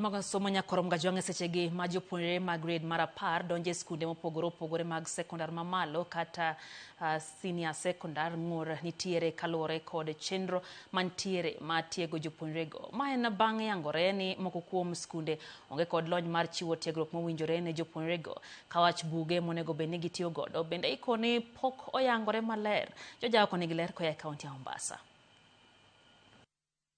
Mag somo nyakorom gajwang' e sechegi ma jopuonjre mag grade mar 10 donjo e skunde mopogore opogore mag sekondar mamalo kata senior secondar ng'ur nitiere kaluwore kod chenro mantiere mar tiego jopuonjrego. Ma en bang' yangore ni moko kuom skunde onge kod lony mar chiwo tiegruok mowinjore ne jopuonjrego. Ka wach buge monego bed ni gitiyo godo bende ikoni pok oyangore maler. Jojaoko nigi ler koya e kaunti ya Mombasa.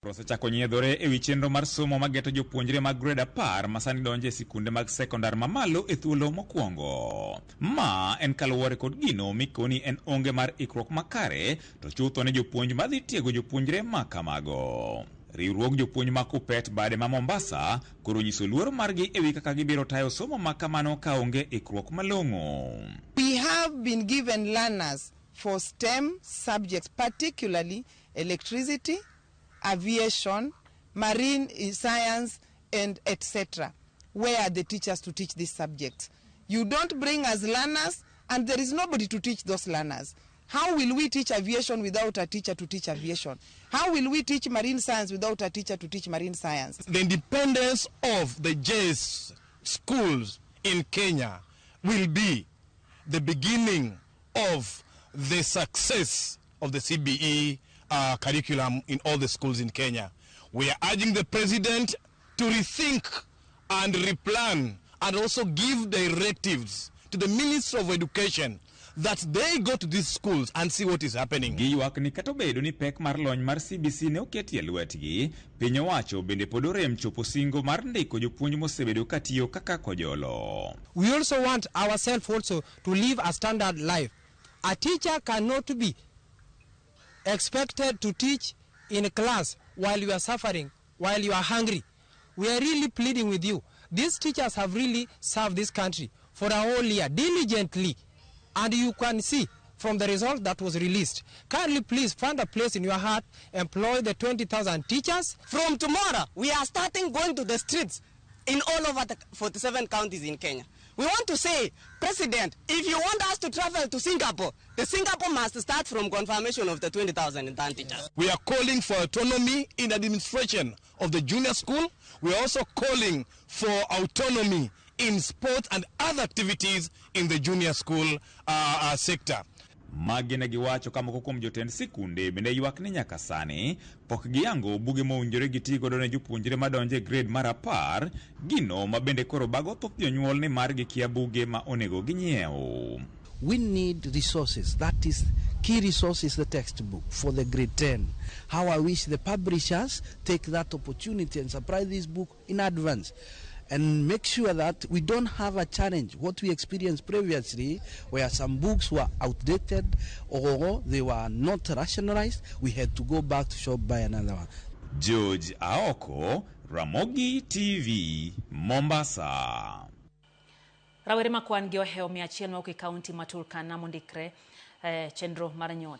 Osechako nyiedhore ewi chenro mar somo mageto jopuonjre mag grade 10 ma sani donjo e sikunde mag sekondar mamalo e thuolo mokwongo. Ma en kaluwore kod gino mikoni en onge mar ikruok makare to chutho ne jopuonj madhi tiego jopuonjre ma kamago. Riwruog jopuonj ma Kuppet bade ma Mombasa koro nyiso luoro margi ewi kaka gibiro tayo somo ma kamano ka onge ikruok malong'o. We have been given learners for STEM subjects, particularly electricity, aviation, marine science, and etc. Where are the teachers to teach these subjects? You don't bring us learners, and there is nobody to teach those learners. How will we teach aviation without a teacher to teach aviation? How will we teach marine science without a teacher to teach marine science? The independence of the JS schools in Kenya will be the beginning of the success of the CBE curriculum in all the schools in Kenya. We are urging the president to rethink and replan and also give directives to the Minister of Education that they go to these schools and see what is happening. Giywak ni kata obedo ni pek mar lony mar CBC ne oketi e lwetgi, piny owacho bende pod orem chopo singo mar ndiko jopuonj mosebedo katiyo kaka kojolo. We also want ourselves also to live a standard life. A teacher cannot be expected to teach in class while you are suffering, while you are hungry. We are really pleading with you. These teachers have really served this country for a whole year diligently. And you can see from the result that was released. Kindly please find a place in your heart, employ the 20,000 teachers. From tomorrow, we are starting going to the streets in all over the 47 counties in Kenya. We want to say, President, if you want us to travel to Singapore, the Singapore must start from confirmation of the 20,000 intern teachers. We are calling for autonomy in administration of the junior school. We are also calling for autonomy in sports and other activities in the junior school sector. Magi ne giwacho ka moko kuom jotend sikunde bende ywak ni nyaka sani pok giyango buge mowinjore giti godo ne jopuonjre madonjo e grade mar 10, gino ma bende koro bago thoth jonyuol ni mar gikia buge ma onego ginyiew. We need resources. That is, key resource is the textbook for the grade 10. How I wish the publishers take that opportunity and supply this book in advance and make sure that we don't have a challenge, what we experienced previously, where some books were outdated or they were not rationalized. We had to go back to shop, buy another one. George Aoko, Ramogi TV, Mombasa. Rawere ma kwan gi ohewo 100 mawuok e kaunti ma Turkana mondikre chenro mar nyota.